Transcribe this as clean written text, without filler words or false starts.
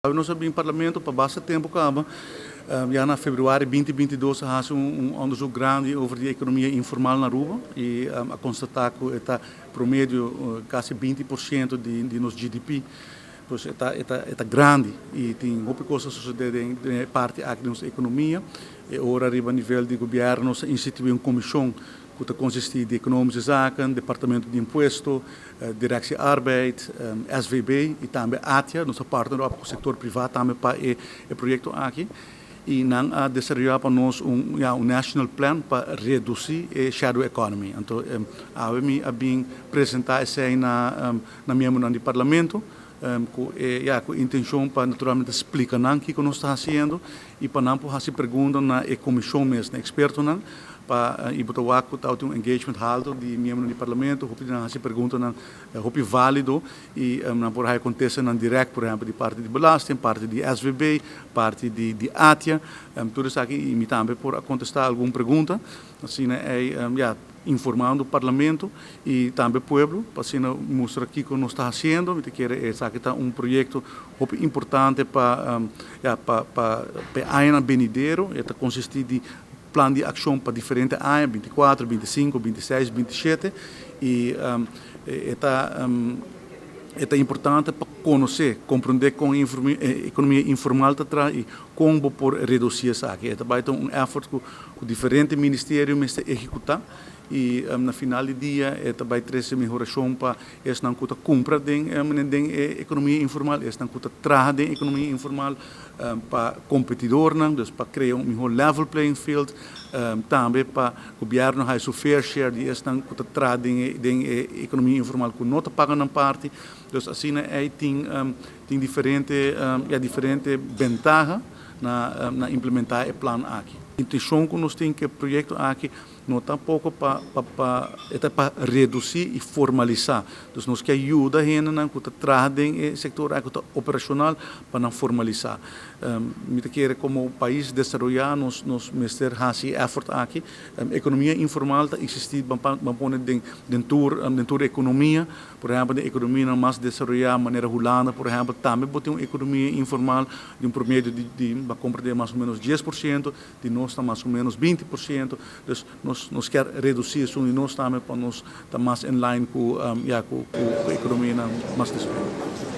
Nos a bin Parlamento pa basta tempo caba. Ya na februari 2022 a haci un onderzoek grandi over di economia informal na Aruba y a constata cu e ta promedio casi 20% di nos GDP. Pues e ta grandi y tin hopi cos a sucede den e parti aki di nos economia. Y ora riba nivel di gobierno nos a institui un comision cu ta consisti di Economische Zaken, Departamento di Impuesto, Directie Arbeid, SVB y tambe ATIA, nos partner op sector priva tambe pa e proyecto aki. Y nan a desaroya pa nos un, ja, un national plan pa reduci e shadow economy. Anto, awe mi a bin presenta esey na miembro di Parlamento, cu, ja, cu intencion pa naturalmente splica nan kico nos ta haciendo y pa nan por haci pregunta na e comision mes, na expertonan, pa y bo ta wak cu un engagement halto di miembro di Parlamento, hopi nan haci preguntanan hopi valido y nan por haya contesta nan direct, por ehempel, di parti di belasting, parti di SVB, parti di ATIA, tur esaki, y mi tambe por contesta algun pregunta, asina e, ja, informando Parlamento y tambe pueblo, pa asina mustra kico nos ta haciendo. Mi kier esaki ta un proyecto hopi importante pa, ja, pa aña venidero, e ta consisti di plan di accion pa diferente aña, 24, 25, 26, 27, y e ta importante pa conoce, comprende con economia informal ta traha y con por reduci esaki. Tambe ta un effort cu diferente ministerio mester ehecuta y na final di dia e tambe trece mehoracion pa esnan cu ta cumpra den economia informal, esnan cu ta traha den economia informal, pa competidornan, dus pa crea un miho level playing field, tambe pa gobierno haya su fair share di esnan cu ta traha den economia informal cu no ta paga nan parti. Dus asina ey tin diferente, ja, diferente bentaha na implementa e plan aki. Intencion cu nos tin cu e proyecto aki no tampoco pa reduci y formalisa. Anto, nos kier yuda hendenan cu ta traha den sector aki operacional pa nan formalisa. Mi ta kere como pais desaroya nos mester haci effort aki. Economia informal ta existi, ban pone den tur economia. Por ehempel, den economia mas desaroya, manera Hulanda, por ehempel, tambe tin un economia informal di un promedio di comprende mas o menos 10%, di nos ta mas o menos 20%. Anto, nos kier reduci esey y nos tambe pa nos ta mas in line cu, ja, cu economia mas desaroya.